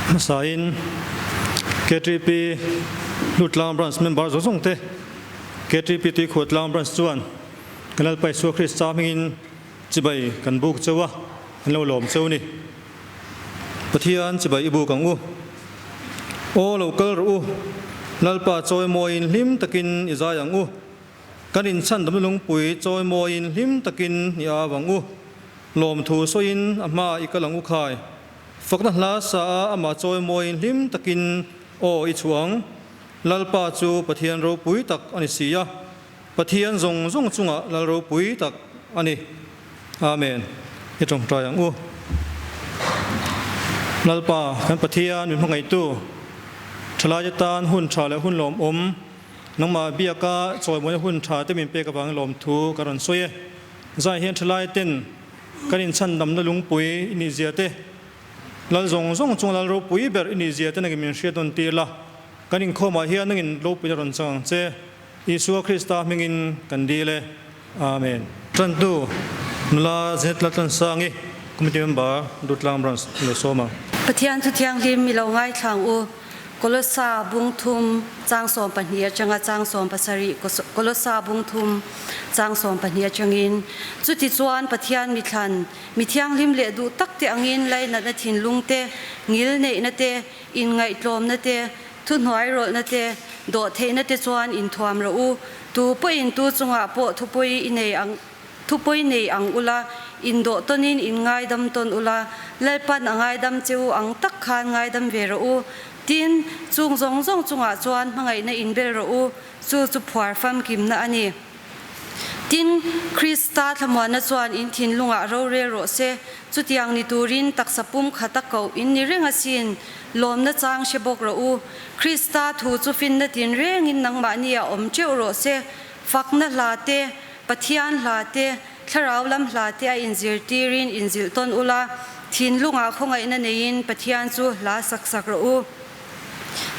Hmasain KTP Lutlang Branch member zawng zawng te KTP Tuikhuahtlang Branch chuan kan Lalpa Isua Krista hmingin chibai kan buk cheu a, an lo lawm cheu ni. Pathian chibai i buk ang u. Aw lo kal rawh u, Lalpa chawimawiin hlim takin i zai ang u. Kan inchhandamna lungpui chawimawiin hlim takin i au ang u. Lawmthu sawiin a hmaah i kal ang u khai. Fakna hla sa a amah chawimawiin hlim takin aw i chhuah ang. Lalpa chu Pathian ropui tak a ni si a, Pathian zawng zawng chungah Lal ropui tak a ni. Amen. I tawngtai ang u. Lalpa, kan Pathian min hmangaihtu, thalaite tan hun tha leh hun lawmawm, nangmah biaka chawimawina hun tha te min pek avangin lawmthu ka rawn sawi e. Zai hian thalaiten kan inchhandamna lungpui i nihzia te, Lal zawng zawng chunga Lal ropui ber i nihzia te nangin min hriat nawn tir la. Kan inkhawmah hian nangin ropuina rawn chang ang che. Isua Krista hmingin kan dil e. Amen. Tantu nula Zenet Laltlansangi, Committee Member, Dutlang Branch, lo sawm ang. Pathian thu thianghlim i lo ngaithlang u. Kolosa bung thum chang 12 atanga chang 17 Kolosa bung thum chang 12 atangin chutichuan Pathian mithlan mi thianghlim leh duh tak te angin lainatna thinlung te, ngil neihna te, inngaihtlawmna te, thuhnuai rawlhna te, dawhtheihna te chuan inthuam rawh u. Tu pawhin tu chungah pawh thupui i nei ang Thupui nei ang ula, indawh tawnin in ngaidam tawn ula, Lalpan a ngaidam che u ang tak khan ngaidam ve rawh u. Tin, chung zawng zawng chungah chuan hmangaihna inbel rawh u, chu chu phuar famkimna a ni. Tin, Krista thlamuanna chuan in thinlungah rorel rawh se, chutiang ni turin taksa pum khata koh in ni reng asin, lawmna chang hre bawk rawh u. Krista thu chu finna tinrengin nangmahni a awm teuh rawh se, fakna hla te, Pathian hla te, thlarau lam hla te a inzirtirin inzilh tawn ula, thinlungah khawngaihna neiin Pathian chu hla sak sak rawh u.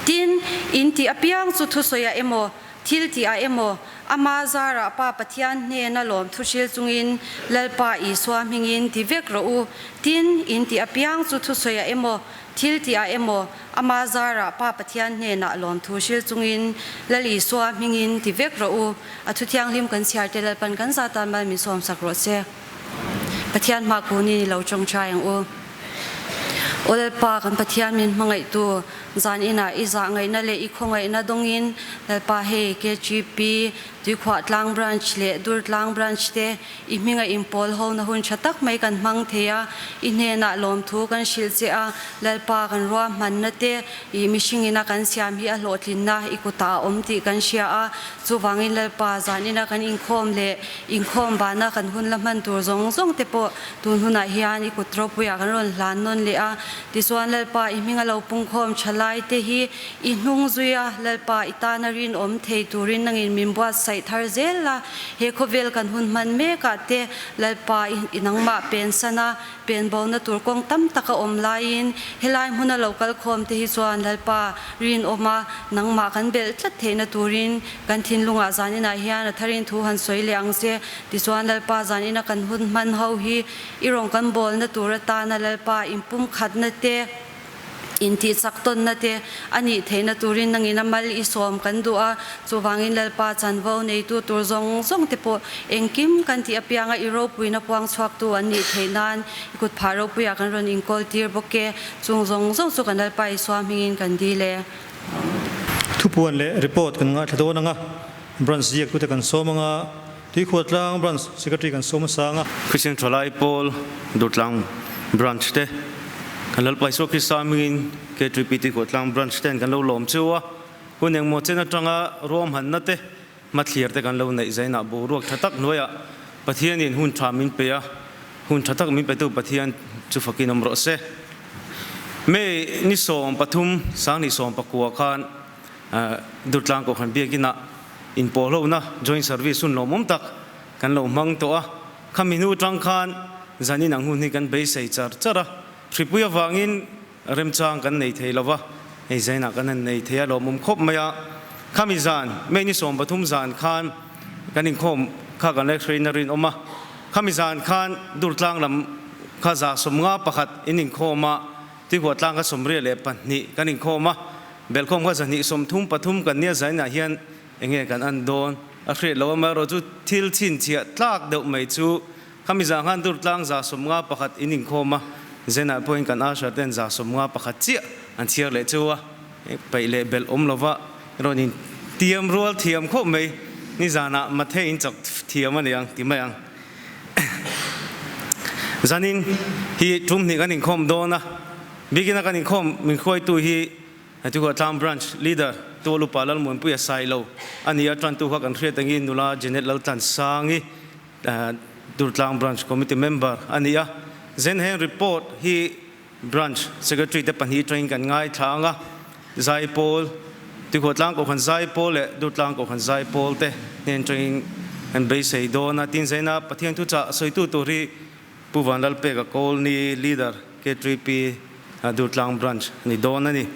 Tin, in tih apiang chu thusawiah emaw, thil tihah emaw, ama zarah Pa Pathian hnena lawm thuhril chungin Lalpa Isua hmingin ti vek rawh u. Tin, in tih apiang chu thusawiah emaw, thil tihah emaw, Ama zarah Pa Pathian hnenah lawmthu hril chungin Lal Isua hmingin ti vek rawh u. A thu thianghlim kan chhiar te Lalpan kan za tan mal min sawmsak rawh se. Pathian hma kunin i lo tawngtai ang u. Aw Lalpa kan Pathian min hmangaihtu zan inah i zah ngaihna leh i khawngaihna dawngin Lalpa hei KGP Tuikhuah Tlang Branch leh Durtlang Branch te I hminga inpawl hona hun tha tak mai kan hmang thei a, i hnenah lawmthu kan hrilh che a, Lalpa kan ruahmanna te i mihringina kan siam hi a hlawhtlinna i kutah a awm tih kan hria a, chuvangin Lalpa zanina kan inkhawm leh inkhawm vana kan hun la hman tur zawng zawng te pawh tun hunah hian i kut ropuiah kan rawn hlan nawn leh a, tichuan Lalpa i hminga lo pungkhawm tha lai te hi i hnung zui a, Lalpa i tana rinawm thei turin nangin min buatsaih thar zel la. He khawvel kan hun hman mekah te Lalpa i nangmah pen sana pen bona tur kawng tam tak a awm laiin helai hmuna lo kal khawm te hi chuan Lalpa rinawma nangmah kan belh tlat theihna turin kan thinlungah zaninah hian a tharin thu han sawi leh ang che. Tichuan Lalpa zanina kan hun hman ho hi i rawn kan bawlna tur atana Lalpa inpumkhatna te, Intih chak tawnna te a nih theihna turin nangin a mal i sawm kan duh a, chuvangin Lalpa chanvo neitu tur zawng zawng te pawh engkim kan tih apianga i ropuina puang chhuaktu an nih theih nan i kutphah ropuiah kan rawn inkawl tir bawk e, chung zawng zawng chu kan Lalpa Isua hmingin kan dil e. Thupuan leh report kan ngaithla dawn ang a, Branch ziaktute kan sawm ang a, Tuikhuatlang Branch Secretary kan sawm sang a. Christian Thalai Pawl Durtlang Branch te kan Lalpa Isua Krista hmingin K3P Tuikhuatlang Branch ten kan lo lawm cheu a, hun engmaw chen atanga ruahmanna te hmathlir te kan lo neih zainah boruak tha tak hnuaiah Pathianin hun tha min pe a, hun tha tak min petu Pathian chu fakin awm rawh se. May ni 13 2019 khan Durtlang Kohhran Biakinah inpawhlohna Joint Service hun lawmawm tak kan lo hmang tawh a, khami hnu atang khan zanin ang hun hi kan beisei char char a, hripui avangin remchang kan nei thei lova, hei zainah kan han nei thei a lawmawm khawp mai a, khami zan May ni 13 zan khan kan inkhawm kha kan lek hrein a rinawm a, khami zan khan Durtlang lam kha 151 in inkhawm a. Tuikhuah tlang kha 22 kan inkhawm a, belhkhawm kha 133 kan nia zainah hian enge kan an dawn a hriat loh amaherawh chu thil chhinchhiah tlak deuh mai chu khami zah khan Durtlang 51 in inkhawm a, Zenah pawhin kan usher ten 51 chiah an chhiar leh chu a, peih leh belh awm lova rawn in tiam rual thiam khawp mai nizanah Mathe in chak thiam a ni ang ti mai ang. Zanin hi tum hnih kan inkhawm dawn a, biakina kan inkhawm min hruaitu hi Tuikhuah Tlang Branch Leader Tual Upa Lalmuanpuia Sailo a ni a, tantu kha kan hriat angin nula Janet Laltlansangi Durtlang Branch Committee Member a ni a. Zenheng report hi Branch Secretary te pahnih atangin kan ngaithla ang a, Zaipawl, Tuikhuah Tlang Kohhran Zaipawl leh Durtlang Kohhran Zaipawl te hnen atangin kan beisei dawn a. Tin Zaina Pathian thuchah sawitu tur hi Pu Vanlalpeka Kawlni Leader K3P Durtlang Branch a ni dawn a ni.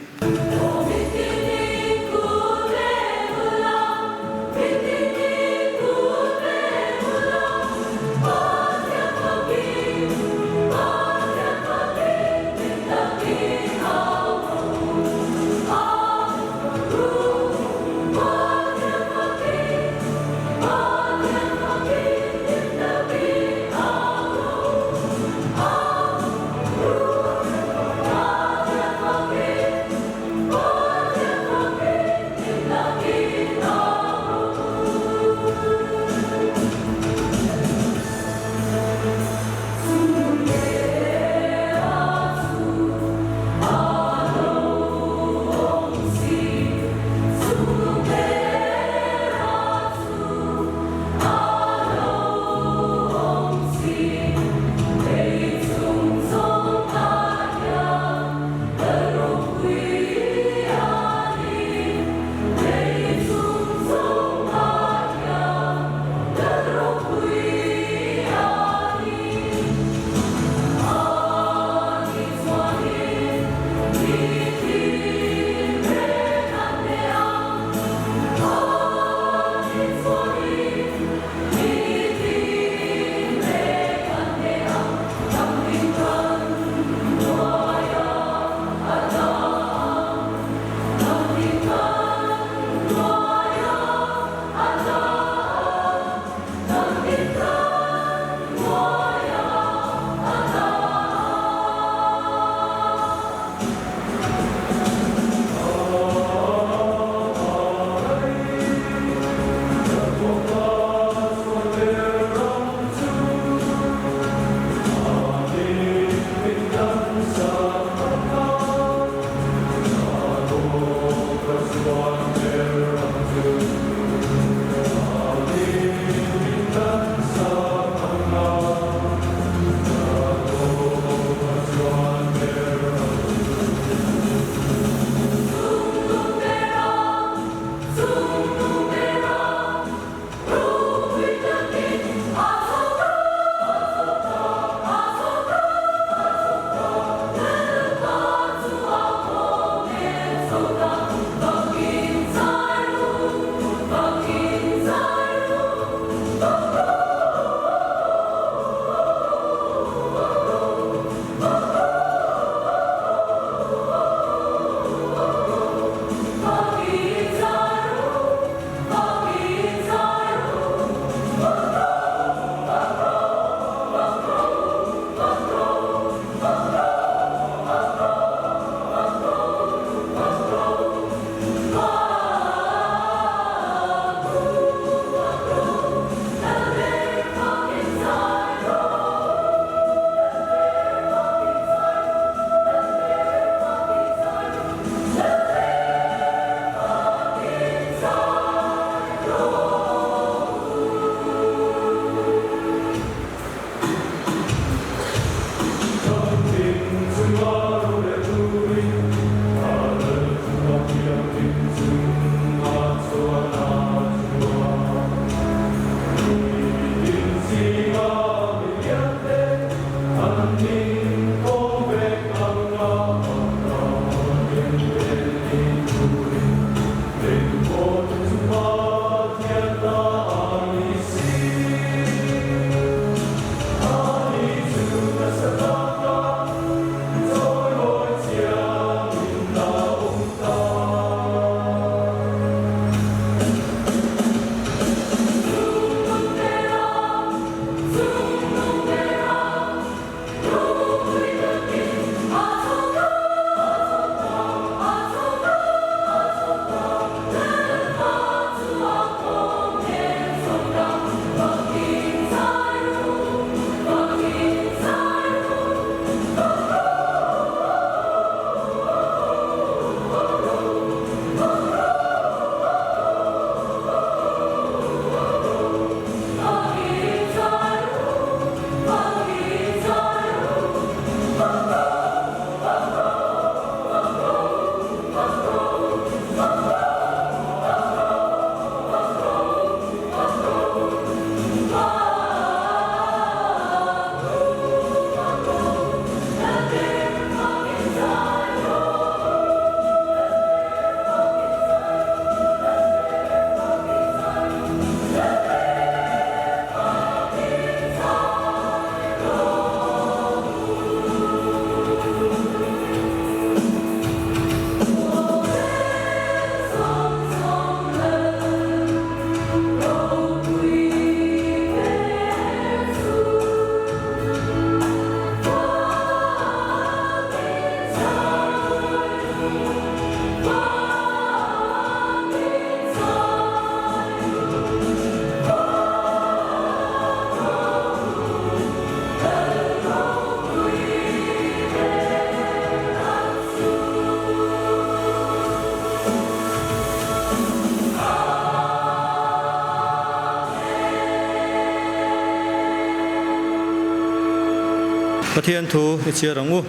Pathian thu i chhiar ang u.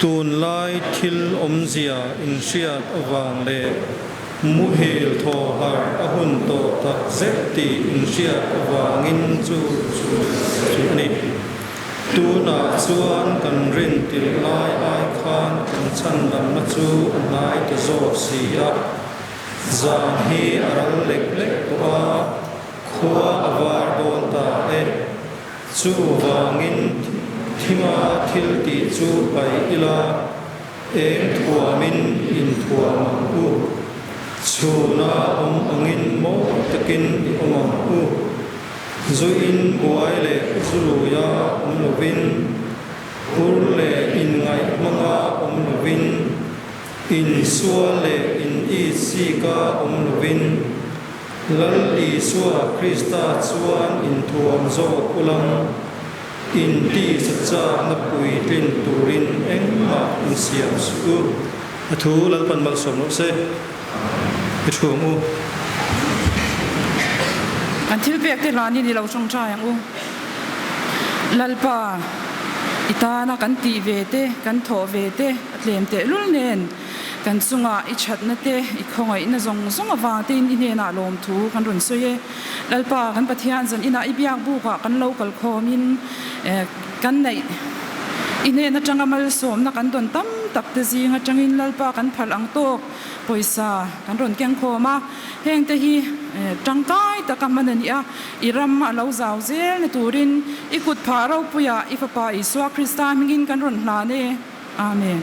Tunlai thil awmzia inhriat avang leh muhil thaw harh a hun tawh tak zet tih inhriat avangin chu chu a ni. Tunah chuan kan rin tirh lai ai khan kan chhandamna chu a hnai ta zawk si a. Zan hi a ral lek lek tawh a, khua a var dawn ta e. Chuvangin thima thil tih chu paih ila, eng thuamin inthuam ang u. Chhuna awm angin mawi takin i awm ang u. Zuin buai leh zuluia awm lovin, hur leh inngaih hmanga awm lovin, insual leh in-it-sika awm lovin, Lal Isua Krista chuan inthuam zawk ulang, inti chachakna puitlin turin engmah insiam suh u. A thu Lalpan malsawm rawh se, i thu ang u. Kan thil pek te hlanin i lo tawngtai ang u. Lalpa, i tana kan tih ve te, kan thawh ve te a tlem tehlul nen, Kan chunga i thatna te, i khawngaihna zawng zawng avang tein i hnenah lawmthu kan rawn sawi e. Lalpa, kan Pathian zan inah i biak bukah kan lo kal khawmin kan neih i hnen atanga malsawmna kan dawn tam tak te zing atangin Lalpa kan phal ang tawk pawisa kan rawn keng khawm a. Hengte hi tangkai taka hman a ni a, i ram a lo zau zel na turin i kut phah ropuiah i Fapa Isua Krista hmingin kan rawn hlan e. Amen.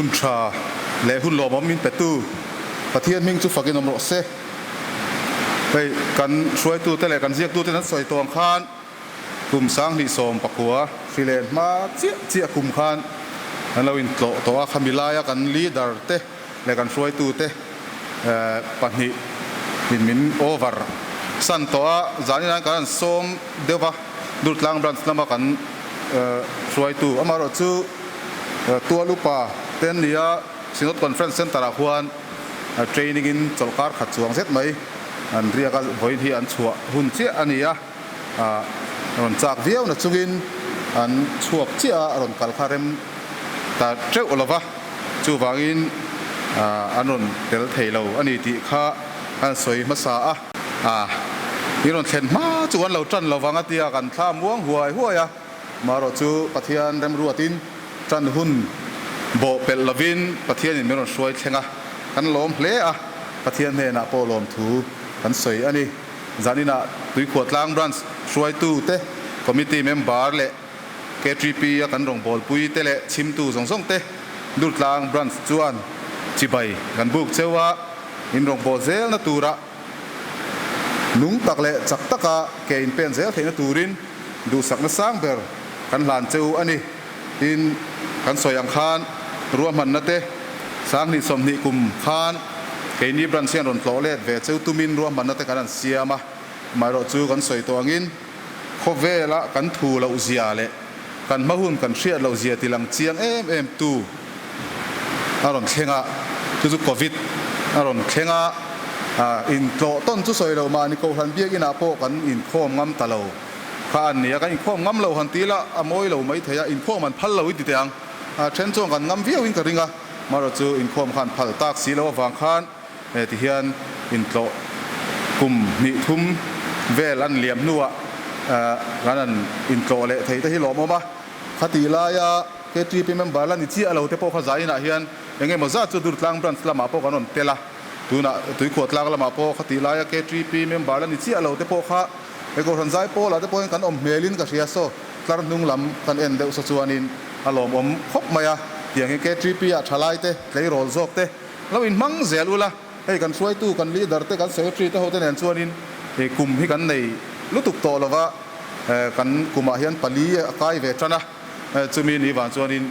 Hun tha leh hun lawmawm min petu Pathian hming chu fakin awm rawh se. Hei kan hruaitute leh kan ziaktuten an sawi tawh ang khan Kum 2019 hri leh hma chiah chiah kum khan an lo intlawh tawh a, khami laia kan leader te leh kan hruaitu te pahnih in min over san tawh a, zanin ah kan han sawm deuh va, Durtlang branch lama kan hruaitu amaherawh chu Tual upa te an ni a, Synod Conference Centre ah khuan training in chawlhkar khat chuang zet mai an riak a, vawiin hi an chhuah hun chiah a ni a. A rawn chak viau na chungin an chhuak chiah a, a rawn kal kha rem ta teuh lo va, chuvangin an rawn tel thei lo a ni tih kha an sawi hmasa a. A, i rawn thlen hma chu an lo tan lo vang a tia kan thla muang huai huai a, marawh chu Pathian remruatin tan hun bawh pelh lovin Pathianin min rawn hruai thleng a, kan lawm hle a, Pathian hnenah pawh lawmthu kan sawi a ni. Zaninah Tuikhuahtlang Branch hruaitute, Committee member leh KTP a kan rawngbawlpui te leh chhimtu zawng zawng te Durtlang Branch chuan chibai kan buk cheu a, in rawngbâwl zelna tura nung tak leh chak taka ke in pen zel theihna turin duhsakna sang ber kan hlan cheu a ni. Tin, kan sawi ang khan ruahmanna te 2020 kum khan keini Branch hian rawn tlawh let ve cheu tumin ruahmanna te kan han siam a, amaherawh chu kan sawi tawh angin khawvela kan thu loh zia leh kan hma hun kan hriat loh zia tilang chiang em em tu a rawn thleng a, chu chu Covid a rawn thleng a, intlawh tawn chu sawi loh mahni Kohhran biakinah pawh kan inkhawm ngam ta lo. Kha an nia, kan inkhawm ngam lo han ti ila a mawi lo mai thei a, inkhawm an phal lo i ti teh ang. A then chuan kan ngam viau in ka ring a, marawh chu inkhawm kha an phal tak si lo avang khan he ti hian intlawh kum hnih thum vel an liam hnuah kan han intlawh leh thei te hi lawmawm a. Khatih laia KTP member la ni chiah lo te pawh kha zainah hian eng emaw zat chu Durtlang branch lamah pawh kan rawn tel a, tunah Tuikhuahtlang lamah pawh khatih laia KTP member la ni chiah lo te pawh kha He Kohhran Zaipawlah te pawhin kan awm hmelin ka hria saw, tlar hnung lam kan en deuh saw chuanin a lawmawm khawp mai a, tiang hi KTP ah thalai te, tleirawl zawk te lo inhmang zel ula, hei kan hruaitu, kan leader te, kan secretary te ho te nen chuanin he kum hi kan nei lutuk tawh lova, kan kumah hian pali a kai ve tan a, chumi ni vang chuanin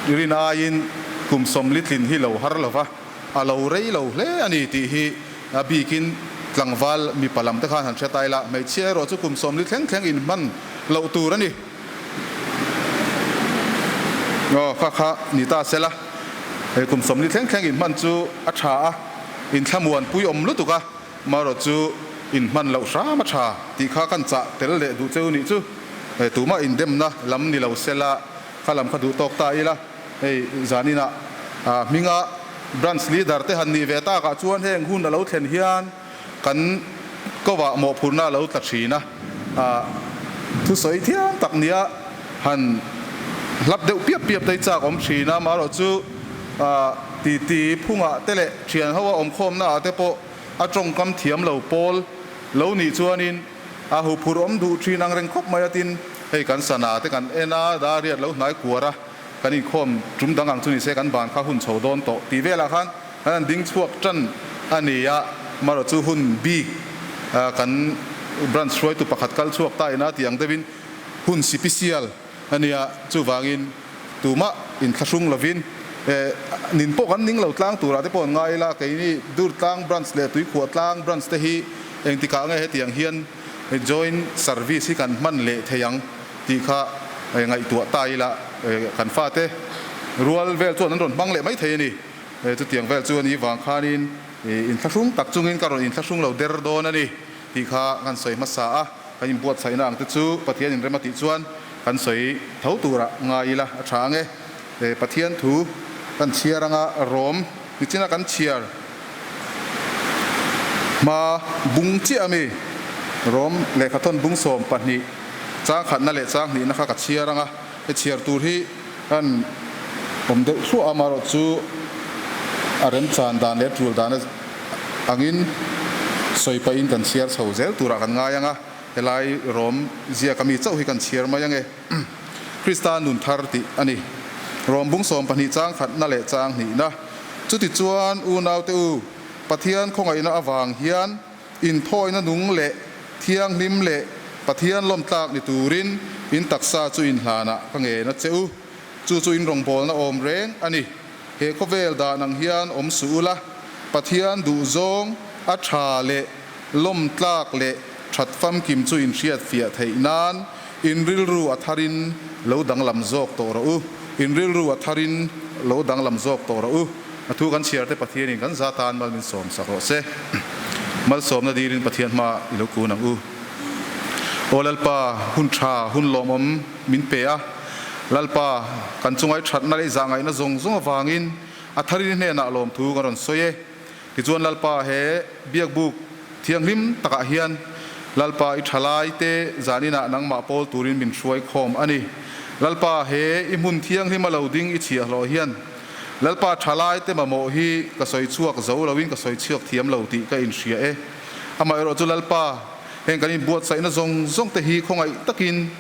rin aiin kum sawmli tlin hi lo har lova, a lo rei lo hle a ni tih hi A bikin tlangval mipa lam te khan han hre ta ila, hmeichhia erawh chu kum 40 thleng thleng inhman loh tur a ni. Aw, kha kha ni ta sela, hei kum 40 thleng thleng inhman chu a tha a, inthlamuan pui awm lutuk a, marawh chu inhman loh hram a tha tih kha kan chah tel leh duh cheu nih chu. Hei tumah indemna lam ni lo sela, kha lam kha duh tawk ta ila. Hei zaninah hminga Branch Leader te han nih ve takah chuan heng hun a lo thlen hian kan kovah mawhphurhna a lo tla thin a, thusawi thiam tak nia han hlap deuh piap piap te hi chak awm thin a, amaherawh chu titi phungah te leh thian ho a awmkhawmna ah te pawh a tawngkam thiam lo pawl lo nih chuanin a huphurh awm duh thin ang reng khawp mai a, tin hei kan sana te kan en a, dariat lo hnai kuar a. Kan inkhawm tum dang ang chu ni se kan ban kha hun chho dawn tawh tih velah khan kan han ding chhuak tan a ni a, marawh chu hun bik kan branch hruaitu pakhat kal chhuak ta ina tih ang deuhin hun sipisial a nia, chuvangin tumah inthlahrung lovin nin pawh kan ning lo tlang turah te pawh an ngai ila, keini Durtlang branch leh Tuikhuah tlang branch te hi engtikah nge hetiang hian joint service hi kan hman leh thei ang. Tih kha ngaihtuah ta ila kan fate rual vel chuan an rawn hmang leh mai thei a ni. Chutiang vel chu a nih vang khanin inthlahrung tak chungin ka rawn inthlahrung lo der dawn a ni tih kha kan sawi hmasa a. Kan inbuatsaihna ang te chu Pathian inrem a tih chuan kan sawi tho turah ngai ila a tha ang e. Pathian thu kan chhiar anga rawm nichina kan chhiar hma bung chiah a mi rawm lehkhathawn bung 12 chang khatna leh chang hnihna kha ka chhiar anga he chhiar tur hi kan awm deuh thluah a amaherawh chu a remchan dan leh tul dan angin sawi pahin kan chhiar chho zel turah kan ngai anga helai rawm ziaka mi chauh hi kan chhiar mai ange. Krista nun thar tih a ni. Rom bung 12 chang khatna leh chang hnihna. Chutichuan, unaute u, Pathian khawngaihna avang hian inthawina nung leh thianghlim leh Pathian lawmtlak ni turin in taksa chu inhlanah ka ngen a che u. Chu chu in rawngbawlna awm reng a ni. He khawvel dan ang hian awm suh ula, Pathian duhzawng a tha leh lawmtlak leh that famkim chu in hriat fiah theih nan in rilru a tharin lo danglam zawk tawh rawh u, in rilru a tharin lo danglam zawk tawh rawh u. A thu kan chhiar te Pathianin kan za tan mal min sawm sak rawh se. Malsawmna dilin Pathian hma i lo kun ang u. Aw Lalpa, hun tha, hun lawmawm min pe a. Lalpa, kan chungai thatna leh zahngaihna zawng zawng avangin a tharin hnenah lawmthu kan rawn sawi e. Tichuan Lalpa he biakbuk thianghlim takah hian Lalpa i thalai te zaninah nangmah pawl turin min hruai khawm a ni. Lalpa he i hmun thianghlim a lo ding i chhiahhlawh hian Lalpa thalai te mamawh hi ka sawi chhuak zo loin ka sawi chhuak thiam lo tih ka inhria e. Amaherawh chu Lalpa heng kan inbuatsaihna zawng zawng te hi khawngaih takin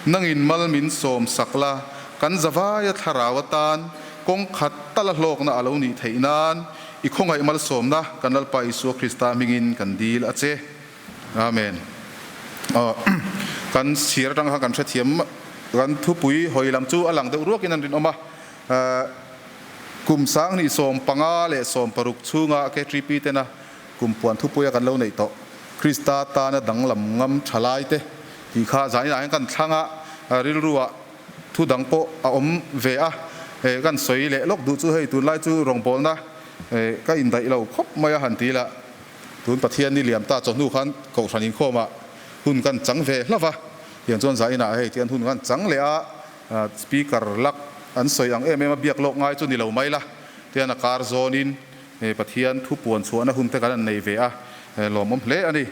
nangin mal min sawm sak la, kan zavaia thlarau atan kawng khat tala hlawkna a lo nih theih nan I khawngaih malsawmna kan Lalpa Isua Krista hmingin kan dil a che. Amen. Aw, kan chhir atang khan kan hrethiam kan thupui hawi lam chu a lang deuh ruakin an rinawm a. Kum sanghnih 15 le 16 chhunga KTP tena kum puan thupuia kan lo neih tawh Krista tana danglam ngam thalai te tih kha zaninah hian kan thlang a, rilruah Thu dang pawh a awm ve a, kan sawi leh lawk duh chu hei tunlai chu rawngbawlna ka indaih lo khawp mai a han ti la, tun Pathian ni liam ta chawhnu khan Kohhran inkhawmah hun kan chang ve hlauh va, tiang chuan zainah hei tiang hun kan chang leh a, Speaker lak an sawi ang em em a biak lawk ngai chu ni lo mai la, tiang a kar zawnin Pathian thu puan chhuahna hun te kan han nei ve a, lawmawm hle a ni.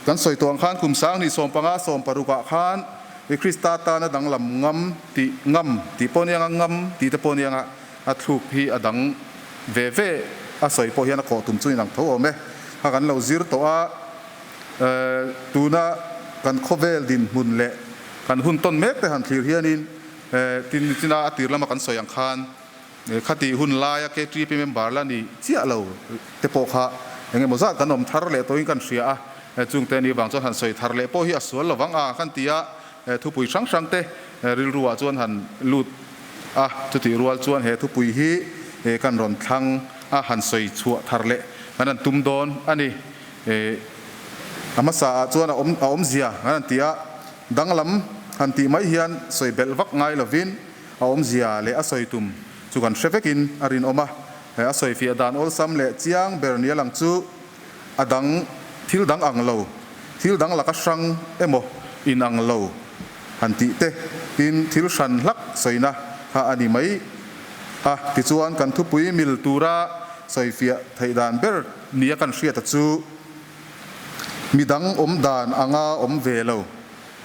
Kan sawi tawh ang khan kum 2015 16 ah khan Krista tana danglam ngam tih ngam tih pawh aniang a, ngam tih te pawh aniang a, a thluk hi a dang ve ve a sawi pawh hian a kawh tum chu inang tho awm e. Kha kan lo zir tawh a, tuna kan khawvel dinhmun leh kan hun tawn mek te han thlir hianin tin china a tir lama kan sawi ang khan Khati hun laia KTP member la ni chiah lo te pawh kha eng emaw zat kan awm thar leh tawhin kan hria a, chungte ni vang chuan han sawi thar leh pawh hi a sual lo vang a kan ti a, thupui hrang hrang te rilruah chuan han lut a, chutih rual chuan he thupui hi kan rawn thlang a, han sawi chhuah thar leh kan han tum dawn a ni. A hmasa ah chuan a awmzia kan han ti a, danglam han tih mai hian sawi belh vak ngai lovin, A awmzia leh a sawi tum chu kan hre vekin a rinawm a, a sawifiah dan awlsam leh chiang ber nia lang chu a dang thil dang ang lo, thil dang laka hrang emaw in ang lo han tih te, tin thil hran hlak sawina kha a ni mai a. Tichuan kan thupui mil tura sawifiah theih dan ber nia kan hriata chu midang awm dan anga awm ve lo,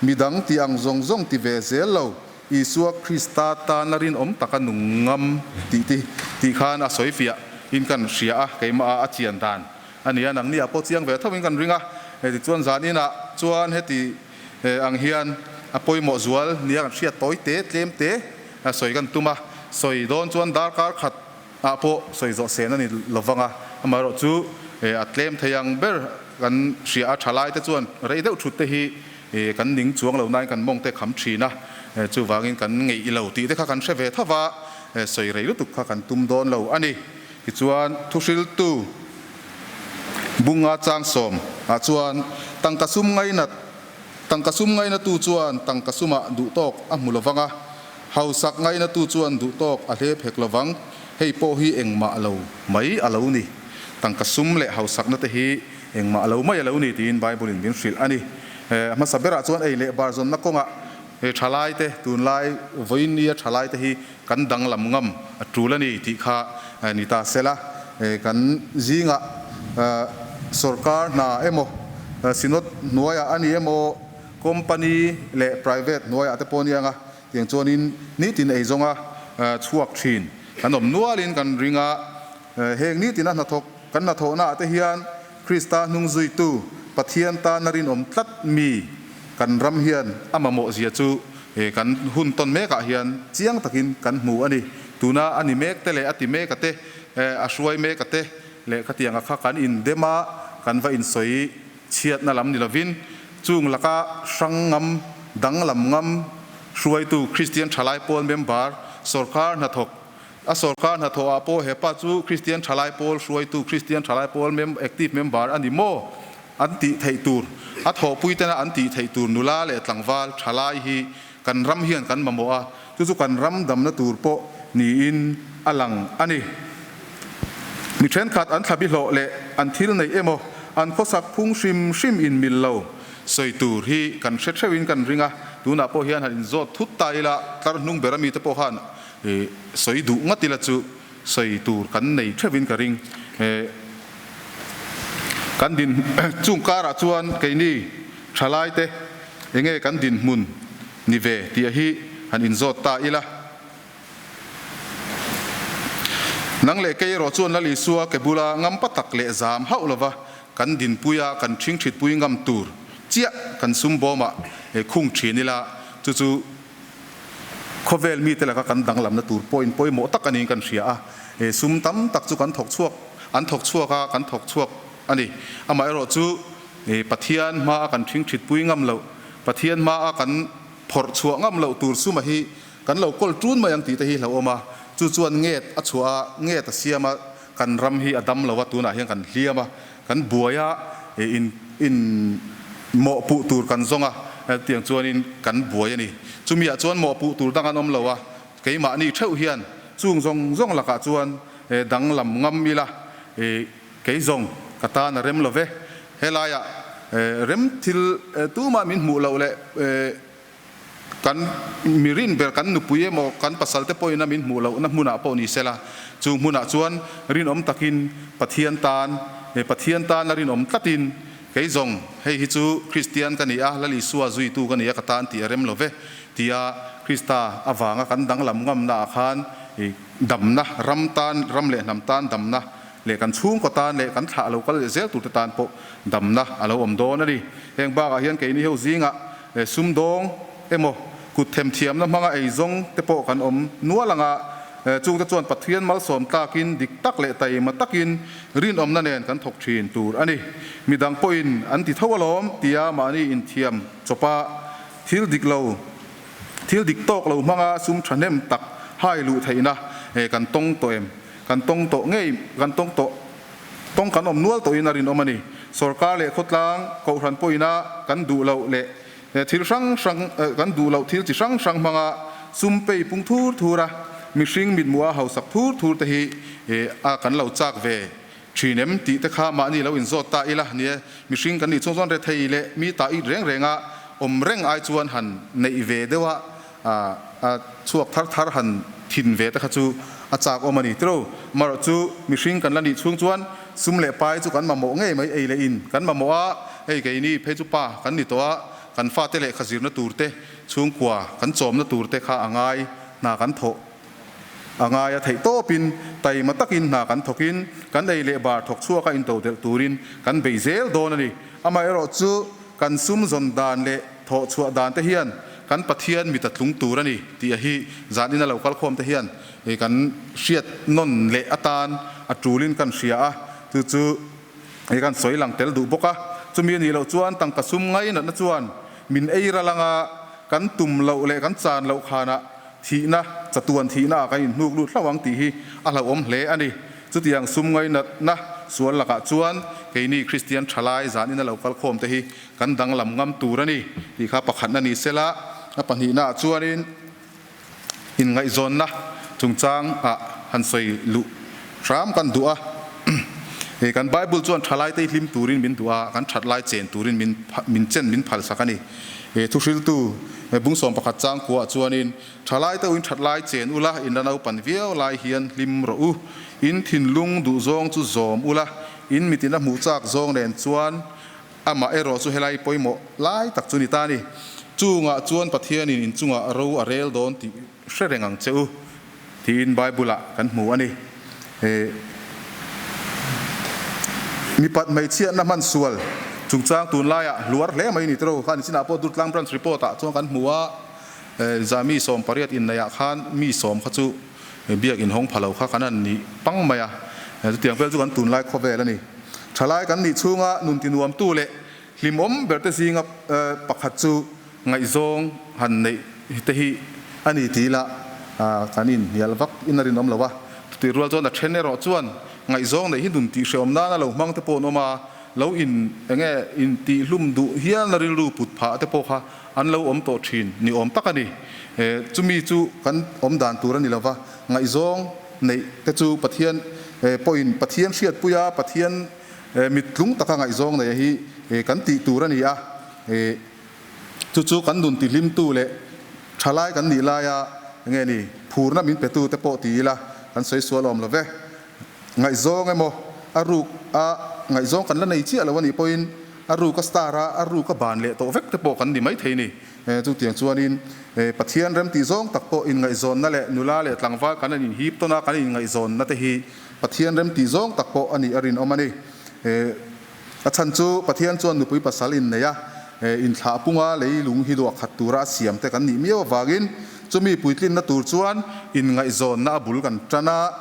midang tih ang zawng zawng ti ve zel lo, Isua Krista tana rinawm taka nung ngam tih te tih khan a sawi fiah in kan hria a, keimah a a chian dan a ni a, nangni ah pawh chiang ve tho in kan ring a, heti chuan zan inah chuan heti ang hian a pawimawh zual nia kan hriat tawi te tlem te sawi kan tum a, sawi dawn chuan darkar khat ah pawh sawi zawh sen a ni lovang a, amaherawh chu a tlem thei ang ber kan hria a, thalai te chuan rei deuh thut te hi Kan ning chuang lo nain kan mawng te kham thin a, chuvangin kan ngeih lo tih te kha kan hre ve tho va, sawi rei lutuk kha kan tum dawn lo a ni. Tichuan thuhriltu bunga chang sawm ah chuan tangka sum ngainat, tangka sum ngainatu chuan tangka sumah duhtawk a hmu lovang a, hausak ngainatu chuan duhtawk a hlep hek lovang, hei pawh hi engmah lo mai a lo ni. Tangka sum leh hausakna te hi Engmah lo mai a lo ni tiin Bible in min hrilh a ni. A hmasa berah chuan ei leh bar zawnna kawngah he thalaite, tunlai vawiin nia thalaite hi kan danglam ngam a tul a ni tih kha ni ta sela. Kan zingah sorkar hna emaw, synod hnuaiah a ni emaw, company leh private hnuaiah te pawh a ni ang a, tiang chuanin nitin eizawnga chhuak thin kan awm nualin kan ring a. Heng nitina hnathawk kan hnathawhnaah te hian Krista hnung zuitu Pathian tana rinawm tlat mi kan ram hian a mamawh zia chu kan hun tawn mekah hian chiang takin kan hmu a ni. Tuna a ni mek te leh a ti mek a te, a hruai mek a te leh khatianga kha kan indem a, kan va insawi chhiatna lam ni lovin chung laka hrang ngam, danglam ngam hruaitu Kristian thalai pawl member, sorkar hnathawk A sorkar hnathawh ah pawh hepa chu Kristian Thalai Pawl hruaitu, Kristian Thalai Pawl mem active member a ni maw? An tih theih tur, a thawhpui tena an tih theih tur nula leh tlangval thalai hi kan ram hian kan mamawh a, chu chu kan ram damna tur pawh niin a lang a ni. Mi thenkhat an thlabi hlawh leh an thil neih emaw an khawsak phung hrim hrim in mil lo. Sawi tur hi kan hre theuhin kan ring a, tunah pawh hian han inzawt thut ta ila, tlar hnung ber ami te pawh khan sawi duh ngat ila chu sawi tur kan nei theuhin ka ring. Kan din chung karah chuan keini thalai te enge kan dinhmun ni ve tih hi han inzawt ta ila. Nang leh kei erawh chuan Lal Isua ke bula ngampa tak leh zam hauh lova kan dinpuia kan ṭhingṭhitpui ngam tur chiah kan sum bawmah khung ṭhin ila, chu chu khawvel mite laka kan danglamna tur point pawimawh tak a niin kan hria a. Sum tam tak chu kan thawk chhuak, an thawk chhuak a, kan thawk chhuak a ni. Amaherawh chu Pathian hmaa kan ṭhingṭhitpui ngam loh, Pathian hmaa kan phawrh chhuah ngam loh tur suma hi Kan lo kawl ṭun mai ang tih te hi hlauhawm a, chu chuan nget a chhuah a, nget a siam a, kan ram hi a dam lo a, tunah hian kan hliam a, kan buai a, in in mawhpuh tur kan zawng a, hetiang chuanin kan buai a ni. Chumiah chuan mawhpuh tur dang an awm lo a, keimahni theuh hian chung zawng zawng lakah chuan danglam ngam ila, kei zawng ka tan a rem lo ve, helaiah rem thil tumah min hmuh loh leh Kan mi rin ber, kan nupui emaw, kan pasal te pawhin a min hmuh lohna hmunah pawh ni sela, chu hmunah chuan rinawm takin Pathian tan, Pathian tana rinawm tlatin, Kei zawng, hei hi chu Kristian ka ni a, Lal Isua zuitu ka ni a, ka tan tih a rem lo ve, tia Krista avanga kan danglam ngamnaah khan damna, ram tan, ram leh hnam tan damna leh kan chhungkaw tan leh kan thlah lo kal leh zel turte tan pawh damna a lo awm dawn a ni. Heng bakah hian keini ho zingah sumdawng emaw kut themthiamna hmanga eizawng te pawh kan awm nual anga chungte chuan Pathian malsawm tlakin dik tak leh taima takin rinawmna nen kan thawk thin tur a ni. Midang pawhin an ti tho alawm tia mahni inthiam chawpa thil dik lo thil dik tawk lo hmanga sum thahnem tak hai luh theihna kan tawng tawh em? Kan tawng tawh ngei, kan tawng tawh, tawng kan awm nual tawhin a rinawm a ni. Sorkar leh khawtlang, kohhran pawhina kan duh loh leh thil hrang hrang, kan duh loh thil chi hrang hrang hmanga sum pei pung thur thur a, mihring mithmuha hausak thur thur te hi a kan lo chak ve thin em tih te kha mahni lo inzawt ta ila nia. Mihring kan nih chhung chuan rethei leh mi ta it reng renga awm reng ai chuan han neih ve deuh a, A chhuak thar thar han thin ve te kha chu a chak awm a ni tiro. Marawh chu mihring kan la nih chhung chuan sum leh pai chu kan mamawh ngei mai ei leh in kan mamawh a, hei keini phei chu pa kan ni tawh a, kan fate lehkha zirna tur te, chhungkua kan chawmna tur te kha a ngai hna kan thawh a ngai a theih tawpin taima takin hna kan thawkin kan ei leh bar thawk chhuak a intodelh turin kan bei zel dawn a ni. Amaherawh chu kan sum zawn dan leh Thawh chhuah dan te hian kan Pathian mit a tlung tur a ni tih a hi zan ina lo kal khawm te hian kan hriat nawn leh atan a tulin kan hria a, chu chu kan sawi lang tel duh bawk a. Chumi a nih loh chuan tangka sum ngai natna chuan min ei ral anga kan tum loh leh kan chan loh khanah thihna, chatuan thihna ah kan inhnuk lut hlauh ang tih hi a hlauhawm hle a ni. Chutiang sum ngai natna sual lakah chuan keini Kristian thalai zan ina lo kal khawm te hi Kan danglam ngam tur a ni tih kha pakhatna ni sela, a pahnihnaah chuanin inngaihzawnna chungchangah han sawi luh hram kan duh a. Kan Bible chuan thalaite hi hlim turin min duh a, kan that lai chen turin min min chen min phalsak a ni. Thuhriltu bungsawm pakhat changkuaah chuanin thalaite u in that lai chen ula, in la naupan viau lai hian hlim rawh u, in thinlung duhzawng chu zawm ula, in mitin a hmuh chak zawng nen chuan Amah erawh chu helai pawimawh lai tak chu ni ta a ni. Chungah chuan Pathianin in chungah ro a rel dawn tih hre reng ang che u, tiin Bible-ah kan hmu a ni. Mipat hmeichhiatna hman sual chungchang tunlaiah hluar hle mai ni tiro khan chinah pawh Durtlang Branch Report-ah chuan kan hmu a, za mi 18 inneiah khan mi sawm kha chu biak inhawng pha lo kha kan han ni pang mai a, chutiang vel chu kan tunlai khawvel a ni. Thalai kan nih chhunga nun tinuamtu leh hlimawm berte zinga pakhat chu ngaihzawng han neih te hi a ni tih ila kan inhnial vak in a rinawm lo a. Chutih rual chuan a then erawh chuan ngaihzawng neih hi nun tihhrehawm nana lo hmang te pawh an awm a, lo in enge intihhlum duh hialna rilru put phah te pawh kha an lo awm tawh thin ni awm tak a ni. Chumi chu kan awm dan tur a ni lova, ngaihzawng neih te chu Pathian pawhin Pathian hriatpuia Pathian mittlung taka ngaihzawng neih hi kan tih tur a ni a. Chu chu kan nun tihlimtu leh thalai kan nih laia enge ni phurna min petu te pawh ti ila kan sawi sual awm lo ve. Ngaihzawng emaw a ruk a ngaihzawng kan la nei chiah lo a nih pawhin a ruk a star a, a ruk a ban leh tawh vek te pawh kan ni maithei ni. Chutiang chuanin Pathian remtih zawng tak pawh inngaihzawnna leh nula leh tlangval kan an inhip tawn a, kan inngaihzawnna te hi Pathian remtih zawng tak pawh a nih a rinawm a ni. A chhan chu Pathian chuan nupui pasal innei a, inthlah punga lei lung hi luah khat tura a siam te kan nih miau avangin chumi puitlinna tur chuan inngaihzawnna a bul kan tan a,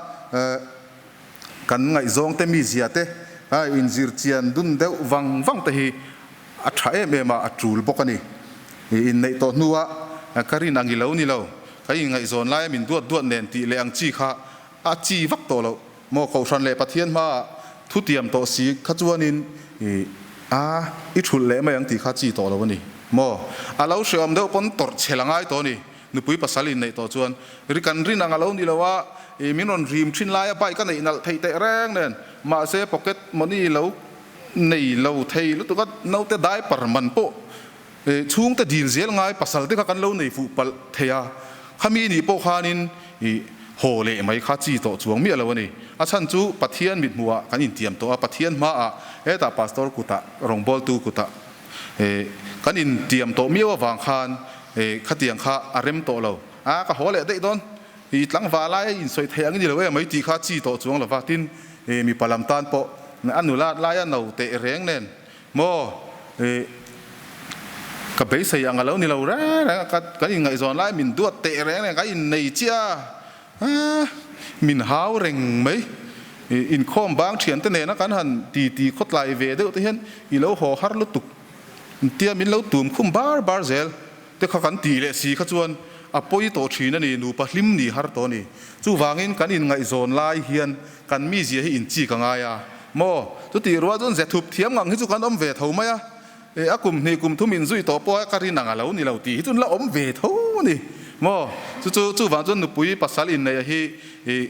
kan ngaihzawng te mizia te inzir chian dun deuh vang vang te hi a tha em em a, a tul bawk a ni. Inneih tawh hnua ka rin ang i lo ni lo, ka inngaihzawn laia min duat duat nen tih leh ang chi kha a chi vak tawh loh. Maw Kohhran leh Pathian hmaah thu tiam tawh si kha chuanin i a i thulh leh mai ang tih kha chi tawh lo a ni maw? A lo hreawm deuh pawn tawrh chhel a ngai tawh a ni. Nupui pasal inneih tawh chuan ri kan rin ang a lo ni lo a, i min rawn rim thin laia bike a neih nalh theih teh reng nen mahse pocket money lo nei lo thei lutuk a naute diaper man pawh chhungte dil zel ngai pasal te kha kan lo nei fuh palh thei a, khami nih pawh khanin i haw leh mai kha chi tawh chuang miah lo a ni. A chhan chu Pathian mithmuhah kan intiam tawh a, Pathian hmaah hetah Pastor kutah, rawngbawltu kutah kan intiam tawh miau avang khan khatiang kha a rem tawh lo. A ka haw leh daih dawn, i tlangval lai a insawi theih ang i ni lo em mai tih kha chi tawh chuang lo va, tin mipa lam tan pawh a nulat laia no teh reng nen Maw? Ih, ka beisei ang a lo ni lo reng reng a, ka kan inngaihzawn lai min duat teh reng reng, ka innei chiah a, min hau reng mai. Ih, inkhawm bang thiante nena kan han ti ti khawtlai ve deuh te hian i lo haw har lutuk tia min lo tum khum bar bar zel te kha kan tih leh si kha chuan a pawi tawh thin a ni, nupa hlim ni har tawh a ni. Chuvangin kan inngaihzawn lai hian kan mizia hi inchik a ngai a maw? Chutih rual chuan ze thup thiam ngang hi chu kan awm ve tho mai a, e a kum hnih kum thum inzui tawh pawh a ka rin ang a lo ni lo tih hi chuan la awm ve tho a ni maw? Chu chu chuvang chuan nupui pasal inneih a hi ih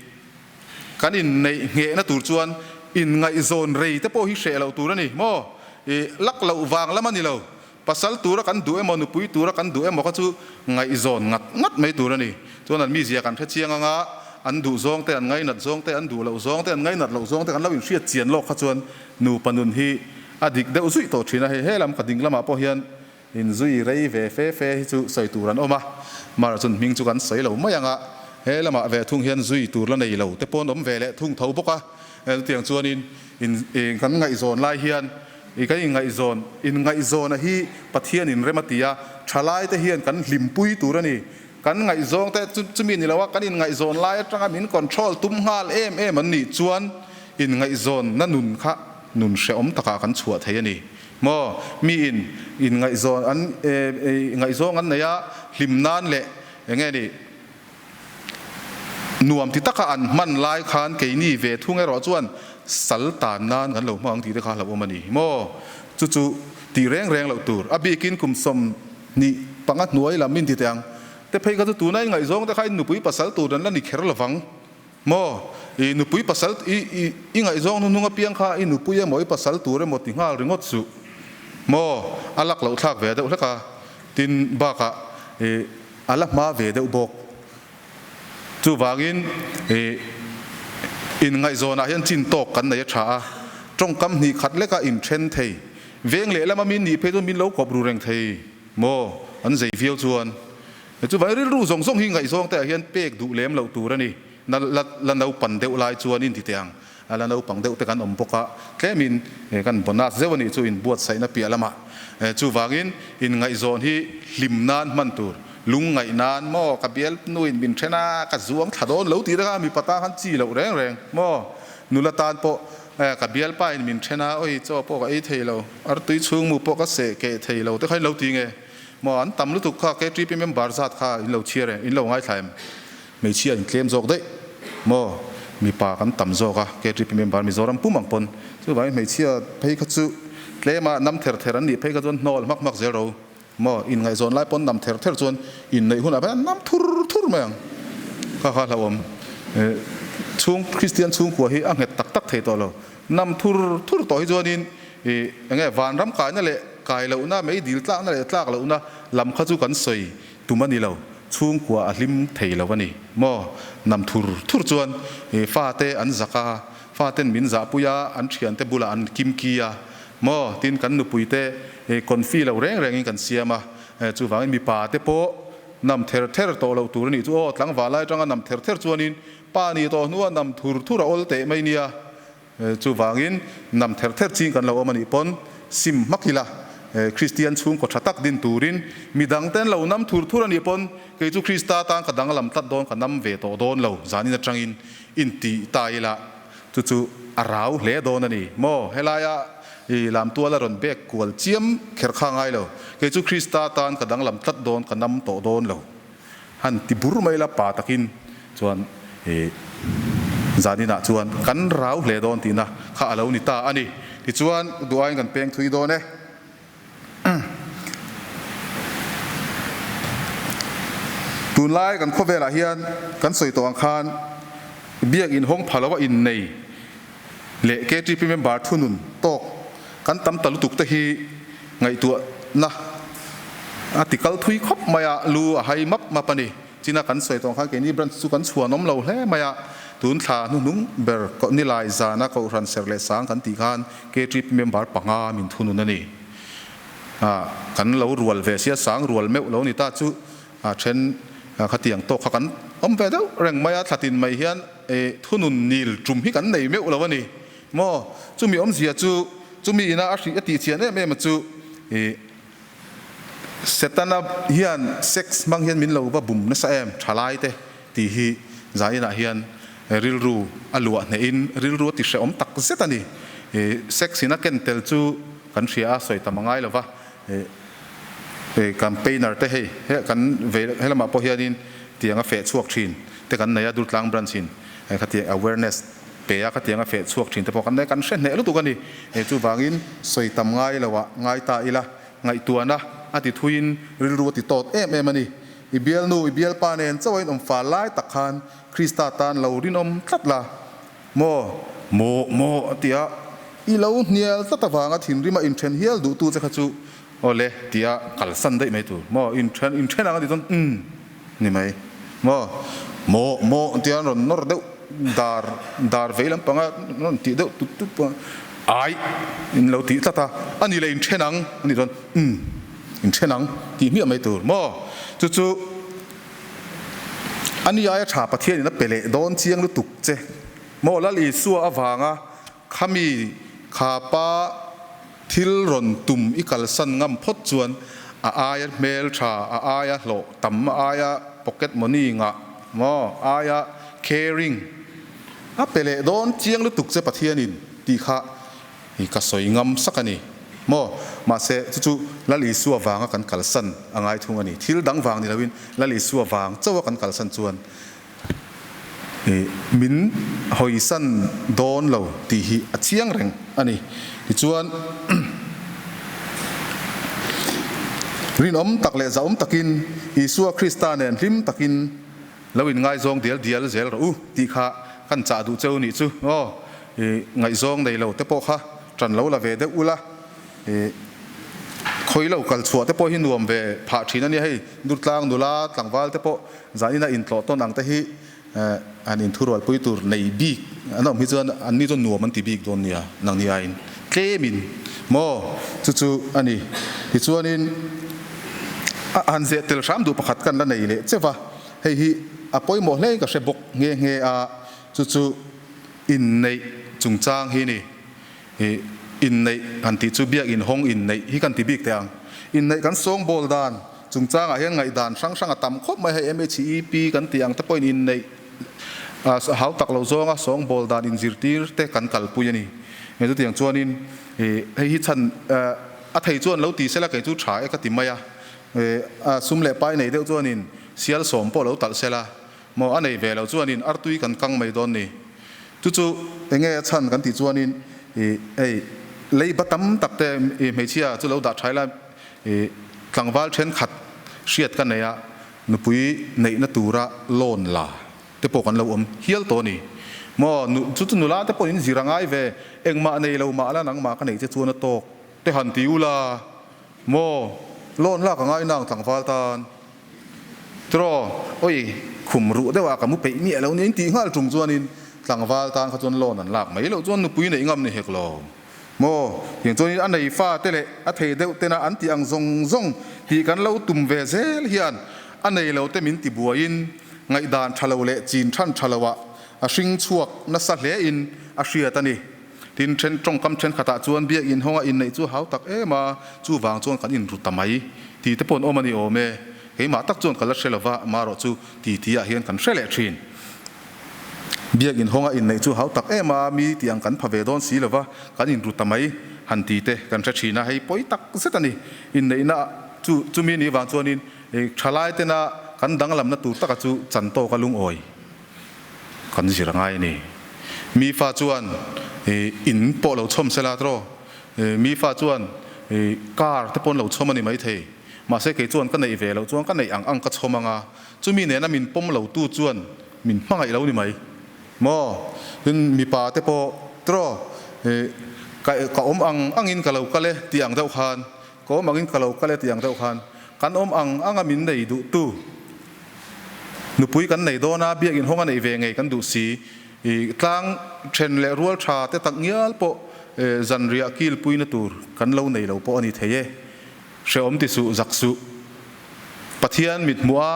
kan inneih nghehna tur chuan inngaihzawn rei te pawh hi hreh loh tur a ni maw? Ih lak loh vang lam a ni lo. Pasal tura kan duh emaw, nupui tura kan duh emaw kha chu ngaihzawn ngat ngat mai tur a ni. Chuan an mizia kan hre chiang anga, an duh zawng te, an ngainat zawng te, an duh loh zawng te, an ngainat loh zawng te kan lo inhriat chian lawk kha chuan nupa nun hi a dik deuh zuih tawh thin a. Hei he lam ka ding lamah pawh hian inzui rei ve fe fe hi chu sawi tur an awm a, mar chun hming chu kan sawi lo mai anga, he lamah ve thung hian zui tur la nei lo te pawh an awm ve leh thung tho bawk a. Chutiang chuanin in kan ngaihzawn lai hian I kan inngaihzawn, inngaihzawna hi Pathian in rem a ti a, thalaite hian kan hlimpui tur a ni. Kan ngaihzawng te chu chumi ni lo a, kan inngaihzawn lai atanga min control tum nghal em em an nih chuan inngaihzawnna nun kha nun hrehawm takah kan chhuah thei a ni. Maw? Mi in inngaihzawn an ngaihzawng an nei a, hlim nan leh enge ni? Nuam ti taka an hman lai khan keini ve thung erawh chuan sal tan nan kan lo hmang ang tih te kha hlauhawm a ni maw? Chu chu tih reng reng loh tur. A bikin kum 25 hnuai lam in ti teh ang te phei kha chu tuna i ngaihzawng te kha i nupui pasal tur an la ni kher lovang maw? I nupui pasal i i ngaihzawng hnuhnung apiang kha i nupui emaw i pasal tur emaw ti nghal ringawt suh maw? A lak loh thlak ve deuh hlek a. Tin bakah i A la hma ve deuh bawk. Chuvangin i inngaihzawnah hian chin tawk kan nei a tha a, tawngkam hnih khat leka inthen thei. Veng lehlam a min nih phei chuan min lo kawp ru reng thei maw? An zei viau chuan. Chuvangin rilru zawng zawng hi ngaihzawng te ah hian pek duh lem loh tur a ni. Na la la naupang deuh lai chuan in ti teh ang. A la naupang deuh te kan awm bawk a, tlemin kan bonus zeuh a nih chu inbuatsaihna piah lamah. Chuvangin inngaihzawn hi hlim nan hman tur, lungngaih nan maw ka bial nuin min then a, ka zuang thla dawn lo tih te kha mipa tan khan chi loh reng reng maw. Nula tan pawh ka bialpa in min then a, awi chaw pawh ka ei thei lo, artui chhungmu pawh ka seh keh thei lo te kha in lo ti nge maw, an tam lutuk kha KTP member zat kha in lo chhiar em, in lo ngaithla em? Hmeichhia in tlem zawk daih maw? Mipa kan tam zawk a, KTP member Mizoram pum ang pawn. Chuvangin hmeichhia phei kha chu tlema nam ther ther an nih phei kha chuan hnawl hmak hmak zel ro maw? Inngaihzawn lai pawn nam ther ther chuan inneih hunah phei an nam thur thur mai ang. Kha kha hlauhawm. Chhung Kristian chhungkua hi a nghet tak tak thei tawh lo. Nam thur thur tawh hi chuanin ih enge vanram kaina leh. kai lohna, meidil tlakna leh tlak lohna lam kha chu kan sawi tum a ni lo, chhungkua a hlim thei lo a ni maw? Nam thur thur chuan fate an zak a, faten min zahpui a, an thiante bulah an kimki a maw? Tin, kan nupuite confi lo reng rengin kan siam a, chuvangin mipa te pawh nam ther ther tawh loh tur a nih chu aw, tlangval lai atanga nam ther ther chuanin pa nih tawh hnua nam thur thur a awl teh mai nia. Chuvangin, nam ther ther ching kan lo awm a nih pawn sim hmak ila, Kristian chhungkaw tha tak din turin midang ten lo nam thur thur a nih pawn kei chu Krista tan ka danglam tlat dawn, ka nam ve tawh dawn lo, zanin atangin inti ta ila chu chu a rau hle dawn a ni maw? Helaia i lamtual a rawn bek kual chiam kher kha ngai lo, kei chu Krista tan ka danglam tlat dawn, ka nam tawh dawn lo. Han ti bur mai la pa takin chuan i zaninah chuan kan rau hle dawn tihna kha a lo ni ta a ni. Tichuan duhaiin kan peng thui dawn e. Tunlai kan khawvelah hian kan sawi tawh ang khan biak inhawng pha lo a innei leh KTP member thunun tawk kan tam ta lutuk te hi ngaihtuahna a ti kal thui khawp mai a, lu a hai map map a ni. China kan sawi tawh khan keini branch chu kan chhuanawm lo hle mai a, tun thla hnuhnung ber nilai zana Kohhran Serh leh Sang kan tih khan KTP member panga min thunun a ni. Kan lo rual ve sia sang rual meuh lo ni ta chu a then khatiang tawk kha kan awm ve deuh reng mai a, thlatin mai hian E, thunun nil tum hi kan nei meuh lo a ni maw? Chumi awmzia chu, chumi ina a hrih a tih chian em em a chu, e, Setana hian sex hmang hian min lo va bum nasa em thalai te tih hi zainah hian rilru a luah hnehin rilru a ti hrehawm tak zet a ni. E, sex in a ken tel chu kan hria a, sawi tam a ngai lo va. E, campaigner te hei, he kan vei helamah pawh hianin tiang a feh chhuak thin te kan nei a, Durtlang branch in khatiang awareness pe a khatiang a feh chhuak thin te pawh kan nei a, kan hre hneh lutuk a ni. E, chuvangin sawi tam ngai lo ah ngai ta ila, ngaihtuahna a ti thuiin rilru a ti tawt em em a ni. I bialnu, i bialpa nen chauh a inawm fal lai tak khan Krista tan lo rinawm tlat la. Maw? Maw? Maw? A ti a, I lo hnial tlat avanga thinrima inthen hial duhtu che kha chu aw le tia kalsan daih mai tur. Maw? Inthen, inthen ang a ti chuan umm ni mai. Maw? Maw? Maw? Tia an rawn nawr deuh dar, dar vei lampanga rawn tih deuh tut tut pawh ai in lo tih tlat a, a ni le inthen ang a nih chuan umm inthen ang tih hmiah mai tur. Maw? Chu chu. A ni aia tha Pathianin a pe leh dawn chiang lutuk che maw Lal Isua avanga khami kha pa thil rawn tum i kalsan ngam phawt chuan a aia hmel tha, a aia hlawh tam, a aia pocket money ngah maw aia caring a pe leh dawn chiang lutuk che Pathianin tih kha I ka sawi ngam sak a ni maw? Mahse, chu chu Lal Isua vanga kan kalsan a ngai thung a ni. Thil dang vang ni loin Lal Isua vang chauha kan kalsan chuan i min hawisan dawn lo tih hi a chiang reng a ni. Tichuan, rinawm tak leh zahawm takin Isua Krista nen hlim takin Lo in ngaizawng dial dial zel rawh u tih kha kan chah duh cheu nih chu aw. I ngaihzawng nei lo te pawh kha tan lo la ve deuh ula. I khawi lo kal chhuah te pawh hi nuam ve phah thin a nia hei. Durtlang nula tlangval te pawh zanin a intlawh tawn ang te hi an inthurualpui tur nei bik an awm hi chuan an ni chuan nuam an ti bik dawn nia nang ni aiin tlemin maw chu chu a ni. Tichuanin a han zeh tel hram duh pakhat kan la nei leh cheuh va. Hei hi a pawimawh hle in ka hre bawk nghe nghe a, chu chu inneih chungchang hi ni. Ih inneih han tih chu biak inhawng inneih hi kan ti bik teh ang. Inneih kan sawngbawl dan chungchangah hian ngaihdan hrang hrang a tam khawp mai. Hei MHEP kan tih ang te pawhin inneih hau tak lo zawnga sawngbawl dan inzirtir te kan kalpui a ni. Chutiang chuanin ih hei hi chhan a thei chuan lo ti sela kei chu tha e ka ti mai a. A sum leh pai nei deuh chuanin sial sawm pawh lo talh sela maw a nei ve lo chuanin artui kan kang mai dawn ni. Chu chu enge a chhan kan tih chuanin ih hei leiba tam tak te ih hmeichhia chu lo dah thaila ih tlangval thenkhat hriat ka nei a nupui neihna tura loan la te pawh kan lo awm hial tawh a ni maw nu chu chu nula te pawhin zir a ngai ve engmah nei lo mah la nangmah ka neih che chuan a tawk te han ti ula. Maw? Loan lak a ngai nang tlangval tan. Tiraw, oi, khum ruh deuh ah ka mu peih miah lo nia in tih nghal ṭung chuanin tlangval tan kha chuan loan an lak mai loh chuan nupui neih ngam ni hek lo maw? Tiang chuanin a nei fa te leh a thei deuh tena an tih ang zawng zawng tih kan lo tum ve zel hian a nei lo te min ti buaiin ngaihdan ṭha lo leh chin ṭhan ṭha lo ah a hring chhuak nasa hle in a hriat a ni. Tin, then tawngkam thenkhatah chuan biakinn hawnga inneih chu hau tak em a, chuvang chuan kan inru ta mai tih te pawh an awm a ni awm e. Keimah tak chuan ka la hre lova, marawh chu ti ti ah hian kan hre leh thin. Biakinn hawnga inneih chu hau tak em a, mi tih ang kan pha ve dawn si lova, kan inru ta mai han ti te kan hre thin a, hei pawi tak zet a ni. Inneihna chu chumi ni vang chuanin thalai tena kan danglamna tur taka chu chan tawka lungawi. Kan zir a ngai a ni. Mi fa chuan in pawh lo chhawm sela tiraw? Mi fa chuan car te pawh an lo chhawm a ni maithei. Mahse kei chuan ka neih ve loh chuan ka neih ang ang ka chhawm ang a, chumi nena min pawm lo tu chuan min hmangaih lo ni mai maw? Tin mipa te pawh tiraw ka awm ang angin ka lo kal e tih ang deuh khan, ka awm angin ka lo kal e tih ang deuh khan kan awm ang anga min nei duh tu Nupui kan nei dawn a, biakinn hawng a neih ve ngei kan duh si. I tlang then leh rual tha te tak ngial pawh zanriah kilpuina tur kan lo nei lo pawh a ni thei e. Hrehawm ti suh, zak suh. Pathian mit hmuh a,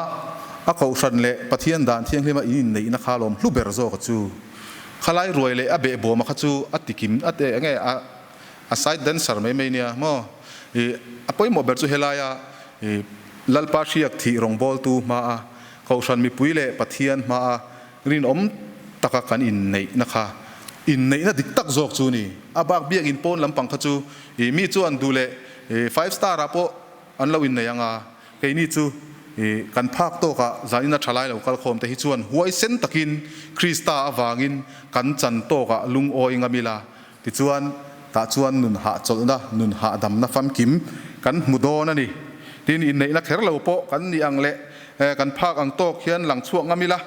a kohhran leh Pathian dan thianghlima in inneihna kha lawm hlu ber zawk a chu. Khalai ruai leh a behbawma kha chu a tikim a te enge a a side dancer mai mai nia maw. I a pawimawh ber chu helaia i Lalpa hriak thih rawngbawltu hmaa Kohhran mipui leh Pathian hmaa rinawm taka kan inneihna kha inneihna dik tak zawk chu ni. A bak biakinn pawn lampang kha chu i mi chuan duh leh five star ah pawh an lo innei ang a, keini chu i kan phak tawkah zanina thalai lo kalkhawm te hi chuan huaisen takin Krista avangin kan chan tawkah lungawi ngam ila Tichuan, tah chuan nun hahchawlhna, nun hahdamna famkim kan hmu dawn a ni. Tin, inneihna kher lo pawh kan nih ang leh kan phak ang tawk hian lang chhuak ngam ila,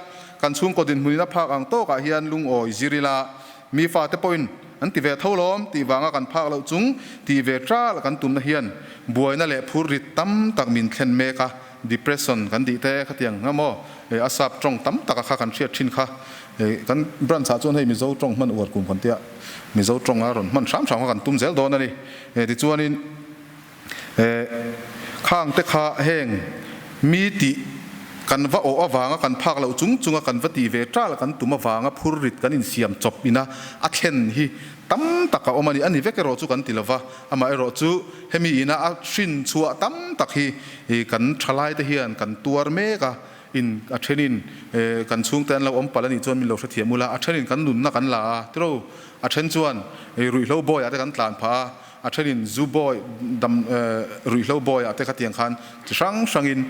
kan chhungkaw dinhmunin a phak ang tawkah hian lungawi zir ila, mi fate pawhin an ti ve tho lawm tih vanga kan phak loh chung tih ve ṭal kan tumna hian buaina leh phurrit tam tak min thlen mek a, depression kan tih te khatiang nga maw a sap tawng tam taka kha kan hriat thin kha. Kan branch ah chuan hei Mizo tawng hman uar kum kan tia Mizo tawng a rawn hman hram hram kha kan tum zel dawn a ni. Tichuanin khang te kha heng mi tih kan va awh avanga kan phak loh chung chunga kan va tih ve tal kan tum avanga phur rit kan insiam chawp ina a thlen hi tam tak a awm a ni. A ni vek erawh chu kan ti lova, amaherawh chu hemi ina a hrin chhuah tam tak hi kan thalai te hian kan tuar mek a. In a thenin kan chhungte an lo awm palh a nih chuan min lo hrethiam ula, a thenin kan nunna kan la a, tiro a then chuan ruihhlo bawiah te kan tlan phah a, a thenin zu bawi dam ruihhlo bawiah te khatiang khan chi hrang hrangin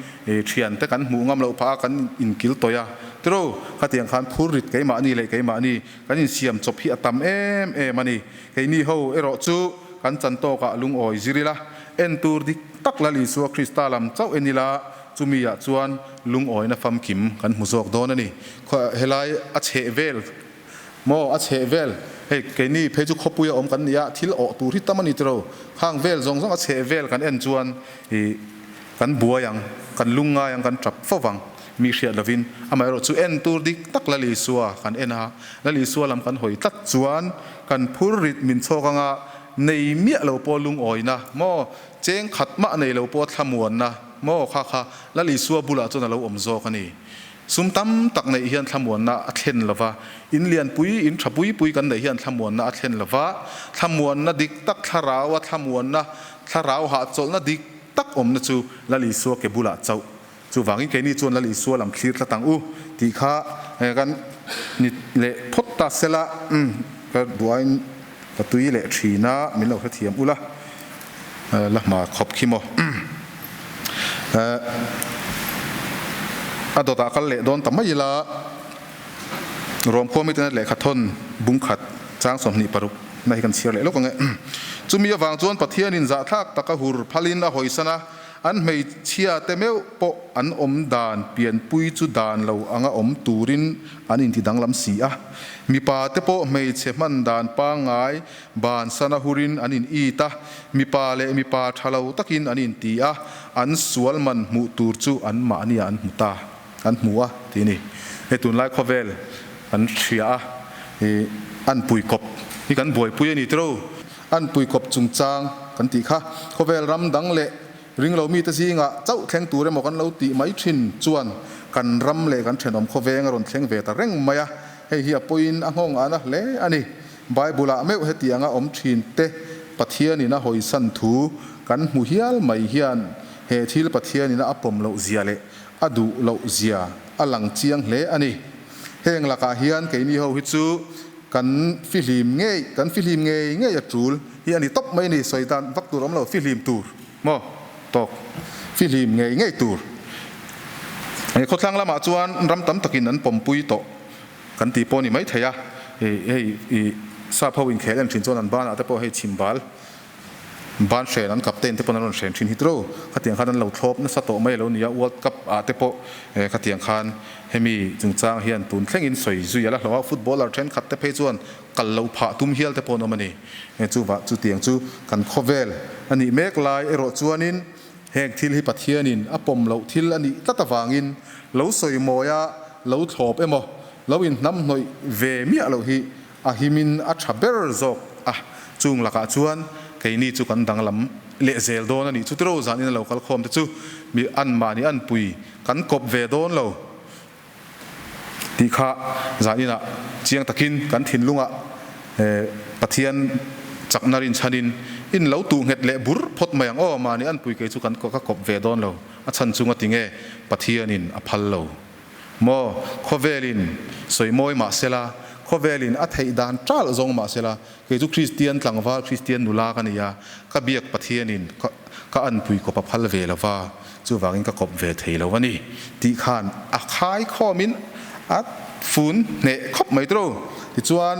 thiante kan hmuh ngam loh phah a, kan inkil tawih a, tiro khatiang khan phur rit keimahni leh keimahni kan insiam chawp hi a tam em em a ni. Keini ho erawh chu kan chan tawkah lungawi zir ila, en tur dik tak Lal Isua Krista lam chauh en ila, Chumi ah chuan lungawina famkim kan hmu zawk dawn a ni. Helai a chheh vel maw a chheh vel hei keini phei chu khawpui a awm kan ni a, thil awh tur hi tam a ni tiro. Khang vel zawng zawng a chheh vel kan en chuan ih kan buai ang, kan lungngai ang, kan tap fo vang mi hriat lovin. Amaherawh chu en tur dik tak Lal Isua kan en a, Lal Isua lam kan hawi tlat chuan kan phur rit min chhawk anga nei miah lo pawh lungawina maw Cheng khat mah nei lo pawh thlamuanna maw kha kha Lal Isua bulah chuan a lo awm zawk a ni. Sum tam tak neih hian thlamuanna a thlen lo va, in lianpui, in tha pui pui kan neih hian thlamuanna a thlen lo va, thlamuanna dik tak thlarau a thlamuanna, thlarau hahchawlhna dik tak awmna chu Lal Isua ke bulah chauh. Chuvangin keini chuan Lal Isua lam thlir tlat ang u tih kha kan ni leh phawt ta sela, ka duain ka tui leh thin a, min lo hrethiam ula, la hma khawp khi maw. A dawtah kal leh dawn ta mai ila, Rom khuami tena lehkha thawn bung khat chang 26 na hi kan chhiar leh lawk ang e. Chumi avang chuan Pathianin zahthlak taka hur phalin a hawisan a. An hmeichhia te meuh pawh an awm dan pianpui chu dan lo anga awm turin an inti danglam si a. Mipa te pawh hmeichhe hman dan pangngai bansan a hurin an in it a, mipa leh mipa tha lo takin an inti a, an sual man hmuh tur chu an mahniah an hmu ta, an hmu a ti a ni. Hei tunlai khawvel kan hria a, ih anpui kawp hi kan buaipui a ni tiro. Anpui kawp chungchang kan tih kha khawvel ram dang leh ringlo mite zingah chauh thleng tur emaw kan lo tih mai thin chuan kan ram leh kan thenawm khawveng a rawn thleng ve ta reng mai a, hei hi a pawiin a nghawng an a hle a ni. Bible-ah meuh hetianga awm thin te Pathianin a hawisan thu kan hmu hial mai hian he thil Pathianin a pawm loh zia leh a duh loh zia a lang chiang hle a ni. Heng lakah hian keini ho hi chu Kan fihlim ngei, kan fihlim ngei ngei a tul hi a ni tawp mai a ni, sawi dan vak tur a awm lo, fihlim tur maw tawk, fihlim ngei ngei tur. Khawthlang lamah chuan ram tam takin an pawmpui tawh kan tih pawh a ni maithei a, hei i sap ho inkhel en thin chuan an banah te pawh hei chhimbal Ban hren an captain te pawn an rawn hren thin hi tiro. Khatiang khan an lo thlawp nasa tawh mai alo nia, World Cup ah te pawh khatiang khan hemi chungchang hian tun thlengin sawi zui a la hlawh a, footballer thenkhat te phei chuan kal lo phah tum hial te pawh an awm a ni. Chuvah chutiang chu kan khawvel a nih mek lai erawh chuanin heng thil hi Pathianin a pawm loh thil a nih tlat avangin lo sawi mawi a, lo thlawp emaw, lo inhnamhnawih ve miah loh hi A himin a tha ber zawk a, chung lakah chuan keini chu kan danglam leh zel dawn a nih chu tiro zanin a lo kal khawm te chu mi an mahni an pui kan kawp ve dawn lo tih kha zaninah chiang takin kan thinlungah Pathian chakna rinchhanin in lo tuh nghet leh bur phawt mai ang aw, mahni an pui kei chu kan ka kawp ve dawn lo, a chhan chunga tinge Pathianin a phal lo. Maw, khawvelin sawi mawi mah sela, khawvelin a theih dan ṭalh zawng mah sela, kei chu Kristian tlangval, Kristian nula ka ni a, ka biak Pathianin ka ka anpui kawp a phal ve lo va, chuvangin ka kawp ve thei lo a ni, tih khan a khai khawmin a fun hneh khawp mai tawh. Tichuan,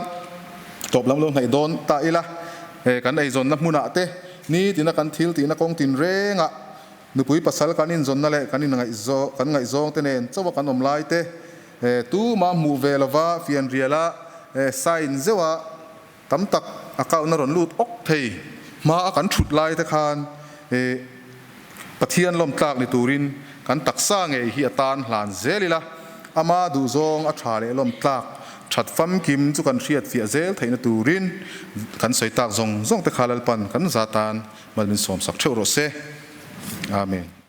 tawp lam lo hnaih dawn ta ila, kan eizawnna hmunah te, nitina kan thil tihna kawng tinrengah, Nupui pasal kan inzawnna leh kan inngaihzaw kan ngaihzawng te nen chauha kan awm lai te tuma hmuh ve lova fianriala sign zeuha tam tak account a rawn lut awk thei hma a kan thut lai te khan Pathian lawmtlak ni turin kan taksa ngei hi a tan hlan zel ila, ama duhzawng a tha leh lawmtlak that famkim chu kan hriatfiah zel theihna turin kan sawi tak zawng zawng te kha Lalpan kan za tan Mal min sawmsak theuh rawh se. Amen.